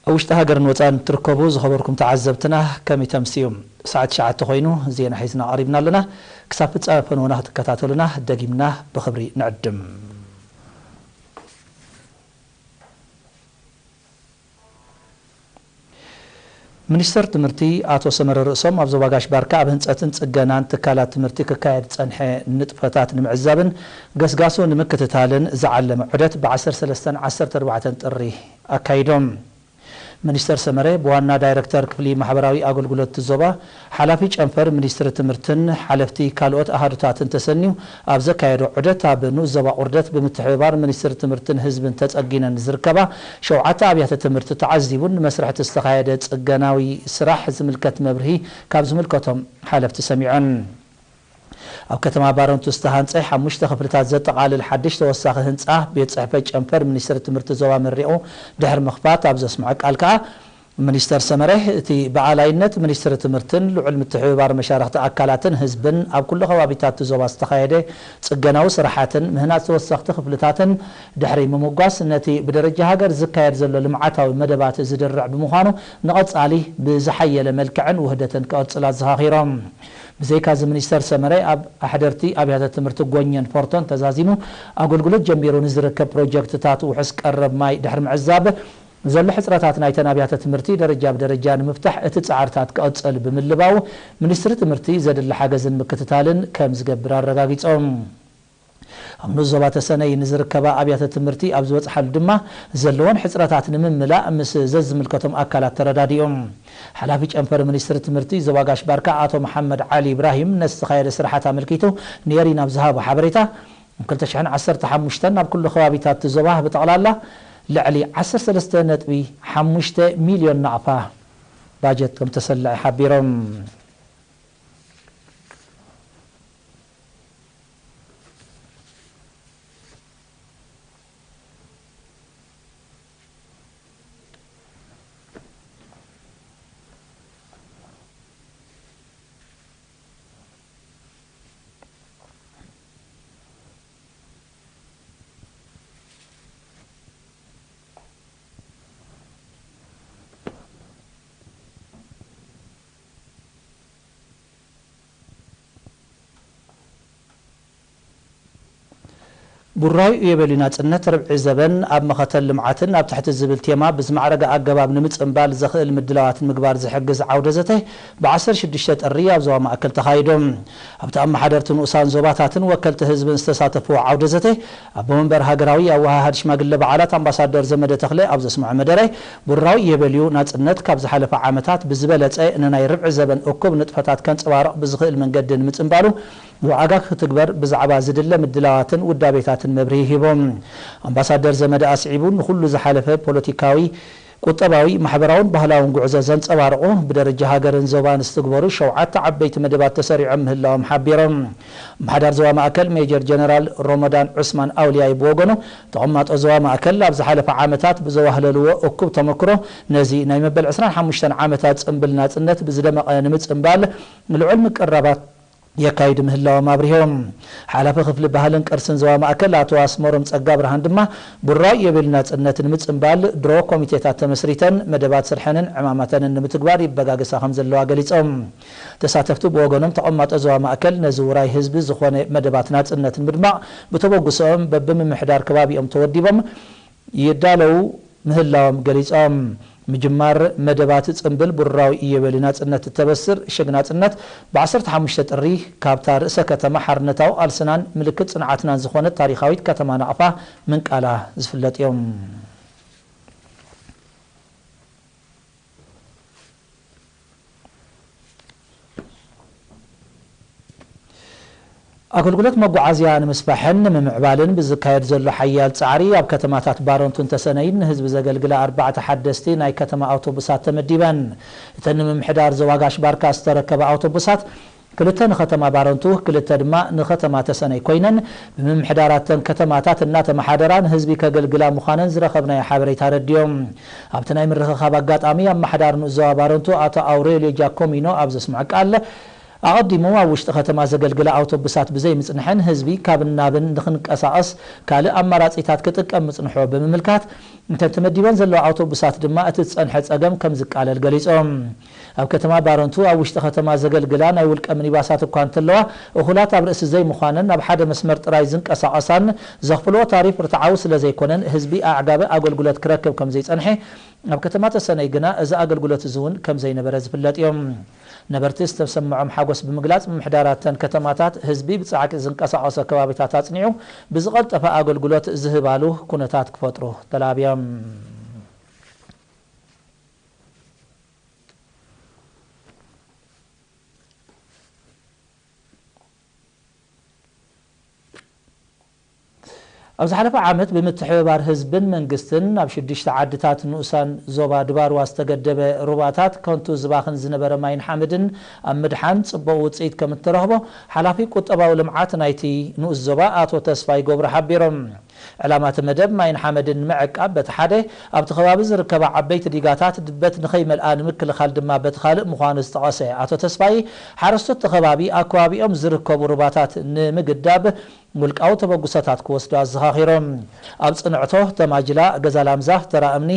ኣብ ውሽጢ ሃገርን ወጻእን እትርከቡ ዝኸበርኩም ተዓዘብትና፣ ከመይ ተምስዩ? ሰዓት ትሽዓተ ኮይኑ ዜና ሒዝና ቀሪብና ኣለና። ክሳብ ፍጻመ ፈነወና ክትከታተሉና ደጊምና ብኽብሪ ንዕድም። ሚኒስተር ትምህርቲ ኣቶ ሰመረ ርእሶም ኣብ ዞባ ጋሽ ባርካ ኣብ ህንጸትን ጽገናን ትካላት ትምህርቲ ክካየድ ዝጸንሐ ንጥፈታት ንምዕዛብን ገስጋሱ ንምክትታልን ዝዓለመ ዑደት ብ ዓሰርተ ሰለስተን ዓሰርተ ኣርባዕተን ጥሪ ኣካይዶም። ሚኒስተር ሰመረ ብዋና ዳይረክተር ክፍሊ ማሕበራዊ ኣገልግሎት ዞባ፣ ሓላፊ ጨንፈር ሚኒስትሪ ትምህርትን ሓለፍቲ ካልኦት ኣሃዱታትን ተሰንዩ ኣብ ዘካየዶ ዑደት፣ ኣብ ንኡስ ዞባ ቁርደት ብምትሕብባር ሚኒስትሪ ትምህርትን ህዝብን ተጸጊነን ዝርከባ ሸውዓተ ኣብያተ ትምህርቲ ተዓዚቡን ንመስርሕቲ ዝተኻየደ ጽገናዊ ስራሕ ዝምልከት መብርሂ ካብ ዝምልከቶም ሓለፍቲ ሰሚዖን። ኣብ ከተማ ባረንቱ ዝተሃንጸ ሓሙሽተ ክፍልታት ዘጠቓልል ሓድሽ ተወሳኺ ህንጻ ቤት ጽሕፈት ጨንፈር ሚኒስትሪ ትምህርቲ ዞባ መሪቑ ድሕሪ ምኽፋት ኣብ ዘስምዖ ቃል ከኣ፣ ሚኒስተር ሰመረ፣ እቲ ብኣላይነት ሚኒስትሪ ትምህርትን ልዑል ምትሕብባር መሻርኽቲ ኣካላትን ህዝብን ኣብ ኩሉ ከባቢታት እቲ ዞባ ዝተኻየደ ጽገናዊ ስራሓትን ምህናጽ ተወሰኽቲ ክፍልታትን ድሕሪ ምምጓስ፣ ነቲ ብደረጃ ሃገር ዝካየድ ዘሎ ልምዓታዊ መደባት ዝድርዕ ብምዃኑ፣ ንቐጻሊ ብዝሓየለ መልክዕን ውህደትን ክቕጽል ኣዘኻኺሮም። ብዘይካዚ፣ ሚኒስተር ሰመረ ኣብ ኣሕደርቲ ኣብያተ ትምህርቲ ጎኘን ፎርቶን ተዛዚሙ ኣገልግሎት ጀሚሩ ንዝርከብ ፕሮጀክትታት ውሑስ ቀረብ ማይ ድሕሪ ምዕዛብ፣ ዘሎ ሕጽረታት ናይተን ኣብያተ ትምህርቲ ደረጃ ብደረጃ ንምፍታሕ እቲ ጻዕርታት ክቕጽል ብምልባው፣ ሚኒስትሪ ትምህርቲ ዘድሊ ሓገዝን ምክትታልን ከም ዝገብር ኣረጋጊጾም። ኣብ ንኡስ ዞባ ተሰነይ ንዝርከባ ኣብያተ ትምህርቲ ኣብ ዝበጽሓሉ ድማ ዘለወን ሕጽረታት ንምምላእ ምስ ዘዝምልከቶም ኣካላት ተረዳዲኦም። ሓላፊ ጨንፈር ሚኒስትሪ ትምህርቲ ዞባ ጋሽ ባርካ ኣቶ መሓመድ ዓሊ ኢብራሂም ነቲ ዝተኻየደ ስራሓት ኣመልኪቱ ንኤሪና ኣብ ዝሃቦ ሓበሬታ፣ ኣብ ክልተ ሽሕን ዓሰርተ ሓሙሽተን ኣብ ኩሉ ከባቢታት እቲ ዞባ ብጠቕላላ ልዕሊ ዓሰርተ ሰለስተ ነጥቢ ሓሙሽተ ሚልዮን ናቕፋ ባጀት ከም ተሰልዐ ሓቢሮም። ቡራዩ የበልዩ ናጽነት ርብዒ ዘበን ኣብ መኸተል ልምዓትን ኣብ ትሕቲ ዝብል ቴማ ብዝማዕረገ ኣገባብ ንምጽንባል ዘኽእል ምድላዋት ንምግባር ዝሕግዝ ዓውደ ዘተ ብ ዓሰርተ ሽዱሽተ ጥሪ ኣብ ዞባ ማእከል ተኻይዱ። ኣብቲ ኣመሓደርቲ ንኡሳን ዞባታትን ወከልቲ ህዝብን ዝተሳተፍዎ ዓውደ ዘተ፣ ኣቦ መንበር ሃገራዊ ኣወሃሃዲ ሽማግለ በዓላት ኣምባሳደር ዘመደ ተኽለ ኣብ ዘስምዖ መደረ፣ ቡራዩ የበልዩ ናጽነት ካብ ዝሓለፈ ዓመታት ብዝበለጸ ንናይ ርብዒ ዘበን እኩብ ንጥፈታት ከንጸባርቕ ብዝኽእል መንገዲ ንምጽንባሉ ዋዕጋ ክትግበር ብዛዕባ ዝድለ ምድላዋትን ውዳቤታትን መብርሂ ሂቦም። ኣምባሳደር ዘመደ ኣስዒቡ፣ ንኹሉ ዝሓለፈ ፖለቲካዊ፣ ቁጠባዊ፣ ማሕበራውን ባህላውን ጉዕዞ ዘንጸባርቑ ብደረጃ ሃገርን ዞባን ዝትግበሩ ሸውዓተ ዓበይቲ መደባት ተሰሪዖም ምህላዎም ሓቢሮም። ኣመሓዳሪ ዞባ ማእከል ሜጀር ጀነራል ሮሞዳን ዑስማን ኣውልያይ ብወገኑ፣ ተቐማጦ ዞባ ማእከል ኣብ ዝሓለፈ ዓመታት ብዘዋህለልዎ እኩብ ተመክሮ፣ ነዚ ናይ መበል ዕስራን ሓሙሽተን ዓመታት ጽምብል ናጽነት ብዝደመቐ ንምጽንባል ልዑል ምቅርራባት የካይዱ ምህላዎም ኣብሪሆም። ሓላፊ ክፍሊ ባህልን ቅርስን ዞባ ማእከል ኣቶ ኣስመሮም ጸጋብርሃን ድማ፣ ቡራዩ የበልዩ ናጽነት ንምጽንባል ድሮ ኮሚቴታት ተመስሪተን መደባት ስርሐንን ዕማማተንን ንምትግባር ይበጋገሳ ከም ዘለዋ ገሊጾም። ተሳተፍቲ ብወገኖም፣ ተቐማጦ ዞባ ማእከል ነዚ ውራይ ህዝቢ ዝኾነ መደባት ናጽነት ንምድማቕ ብተበግሶኦም በብምምሕዳር ከባቢኦም ተወዲቦም ይዳለዉ ምህላዎም ገሊጾም። ምጅማር መደባት ጽምብል ቡራዩ ኢዮቤልዩ ናጽነት እተበስር ሽግ ናጽነት ብ ዓሰርተ ሓሙሽተ ጥሪ ካብታ ርእሰ ከተማ ሓርነታዊ ቃልስናን ምልክት ጽንዓትናን ዝኾነት ታሪኻዊት ከተማ ናቕፋ ምንቃላ ዝፍለጥ እዮም። ኣገልግሎት መጓዓዝያ ንምስፋሕን ንምምዕባልን ብዝካየድ ዘሎ ሓያል ጻዕሪ፣ ኣብ ከተማታት ባረንቱን ተሰነይን ንህዝቢ ዘገልግላ ኣርባዕተ ሓደስቲ ናይ ከተማ ኣውቶቡሳት ተመዲበን። እተን ንምምሕዳር ዞባ ጋሽ ባርካ ዝተረከባ ኣውቶቡሳት፣ ክልተ ንከተማ ባረንቱ፣ ክልተ ድማ ንከተማ ተሰነይ ኮይነን፣ ብምምሕዳር እተን ከተማታት እናተመሓደራ ንህዝቢ ከገልግላ ምዃነን ዝረኸብናዮ ሓበሬታ ኣረዲኦም። ኣብቲ ናይ ምርኽኻብ ኣጋጣሚ፣ ኣመሓዳሪ ንኡስ ዞባ ባረንቱ ኣቶ ኣውሬልዮ ጃኮሚኖ ኣብ ዘስምዖ ቃል፣ ኣቐዲሙ ኣብ ውሽጢ ከተማ ዘገልግላ ኣውቶቡሳት ብዘይምጽንሐን ህዝቢ ካብን ናብን ንኽንቀሳቐስ ካልእ ኣማራጺታት ክጥቀም ምጽንሑ ብምምልካት፣ እንተን ተመዲበን ዘለዋ ኣውቶቡሳት ድማ እቲ ዝጸንሐ ጸገም ከም ዝቃለል ገሊጾም። ኣብ ከተማ ባረንቱ ኣብ ውሽጢ ከተማ ዘገልግላ ናይ ውልቀ ሚኒባሳት እኳ እንተለዋ፣ እኹላት ኣብ ርእሲ ዘይምዃነን ናብ ሓደ መስመር ጥራይ ዝንቀሳቐሳን ዘኽፍልዎ ታሪፍ ርትዓዊ ስለ ዘይኮነን ህዝቢ ኣዕጋቢ ኣገልግሎት ክረክብ ከም ዘይጸንሐ፣ ኣብ ከተማ ተሰነይ ግና እዚ ኣገልግሎት እዚ እውን ከም ዘይነበረ ዝፍለጥ እዮም። ነበርቲ ዝተሰምዖም ሓጎስ ብምግላጽ፣ ምምሕዳራት እተን ከተማታት ህዝቢ ብጻዕቂ ዝንቀሳቐሶ ከባቢታት ኣጽኒዑ ብዝቐልጠፈ ኣገልግሎት ዝህባሉ ኩነታት ክፈጥሩ ተላብዮም። ኣብ ዝሓለፈ ዓመት ብምትሕብባር ህዝብን መንግስትን ናብ ሽዱሽተ ዓድታት ንኡሳን ዞባ ድባርዋ ዝተገደበ ሩባታት ከንቱ ዝባኽን ዝነበረ ማይን ሓመድን ኣብ ምድሓን ጽቡቕ ውጽኢት ከም እተረኽቦ ሓላፊ ቁጠባዊ ልምዓት ናይቲ ንኡስ ዞባ ኣቶ ተስፋይ ገብሩ ሓቢሮም። ዕላማ እቲ መደብ ማይን ሓመድን ንምዕቃብ በቲ ሓደ ኣብቲ ከባቢ ዝርከባ ዓበይቲ ዲጋታት ድበት ንኸይመልኣ ንምክልኻል ድማ በቲ ካልእ ምዃኑ ዝጠቐሰ ኣቶ ተስፋይ፣ ሓረስቶት እቲ ከባቢ ኣብ ከባቢኦም ዝርከቡ ሩባታት ንምግዳብ ውልቃዊ ተበግሶታት ክወስዱ ኣዘኻኺሮም። ኣብ ጽንዕቶ፣ ተማጅላ፣ ገዛ ላምዛ፣ ተራ እምኒ፣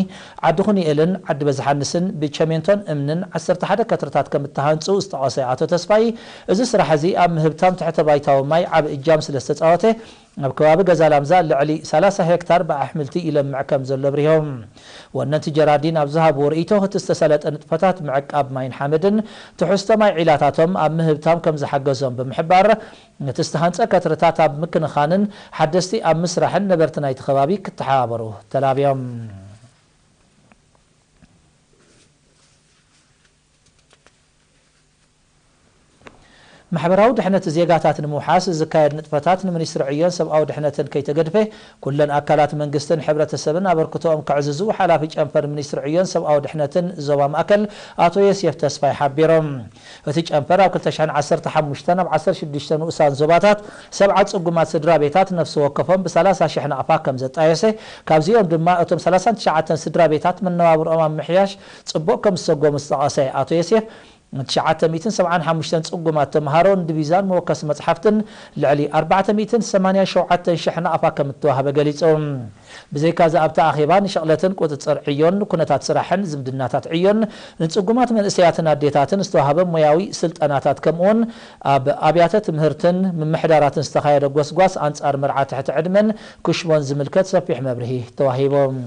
ዓዲ ኩኒኤልን ዓዲ በዝሓንስን ብቸሜንቶን እምንን ዓሰርተ ሓደ ከትርታት ከም እተሃንጹ ዝጠቐሰ ኣቶ ተስፋይ፣ እዚ ስራሕ እዚ ኣብ ምህብታም ትሕተ ባይታዊ ማይ ዓቢ እጃም ስለ ዝተጻወተ፣ ኣብ ከባቢ ገዛ ላምዛ ልዕሊ ሰላሳ ሄክታር ብኣሕምልቲ ይለምዕ ከም ዘሎ ኣብሪሆም። ወነንቲ ጀራዲን ኣብ ዝሃብዎ ርእይቶ፣ እቲ ዝተሰለጠ ንጥፈታት ምዕቃብ ማይን ሓመድን ትሕዝቶ ማይ ዒላታቶም ኣብ ምህብታም ከም ዝሓገዞም ብምሕባር፣ ነቲ ዝተሃንጸ ከትርታት ኣብ ምክንኻንን ሓደስቲ ኣብ ምስራሕን ነበርቲ ናይቲ ከባቢ ክተሓባበሩ ተላብዮም። ማሕበራዊ ድሕነት ዜጋታት ንምውሓስ ዝካየድ ንጥፈታት ንሚኒስትሪ ዕዮን ሰብኣዊ ድሕነትን ከይተገድፈ፣ ኩለን ኣካላት መንግስትን ሕብረተሰብን ኣበርክቶኦም ከዕዝዙ ሓላፊ ጨንፈር ሚኒስትሪ ዕዮን ሰብኣዊ ድሕነትን ዞባ ማእከል ኣቶ ዮሴፍ ተስፋይ ሓቢሮም። እቲ ጨንፈር ኣብ ክልተ ሽሕን ዓሰርተ ሓሙሽተን ኣብ ዓሰርተ ሽዱሽተ ንኡሳን ዞባታት ሰብዓ ጽጉማት ስድራ ቤታት ነፍሲ ወከፎም ብሰላሳ ሽሕ ናቕፋ ከም ዘጣየሰ፣ ካብዚኦም ድማ እቶም ሰላሳን ትሽዓተን ስድራ ቤታት መነባብርኦም ኣብ ምሕያሽ ጽቡቕ ከም ዝሰጎሙ ዝጠቐሰ ኣቶ ዮሴፍ፣ ትሽዓተ ሚእትን ሰብዓን ሓሙሽተን ጽጉማት ተምሃሮ ንዲቪዛን መወከሲ መጽሓፍትን ልዕሊ ኣርባዕተ ሚእትን ሰማንያን ሸውዓተን ሽሕ ናቕፋ ከም እተዋህበ ገሊጹ። ብዘይካዚ ኣብቲ ኣኼባ ንሸቕለትን ቁጽጽር ዕዮን፣ ኩነታት ስራሕን ዝምድናታት ዕዮን፣ ንጽጉማት መንእሰያትን ኣዴታትን ዝተዋህበ ሞያዊ ስልጠናታት ከምኡውን ኣብ ኣብያተ ትምህርትን ምምሕዳራትን ዝተኻየደ ጎስጓስ ኣንጻር መርዓ ትሕቲ ዕድመን ክሽቦን ዝምልከት ሰፊሕ መብርሂ ተዋሂቦም።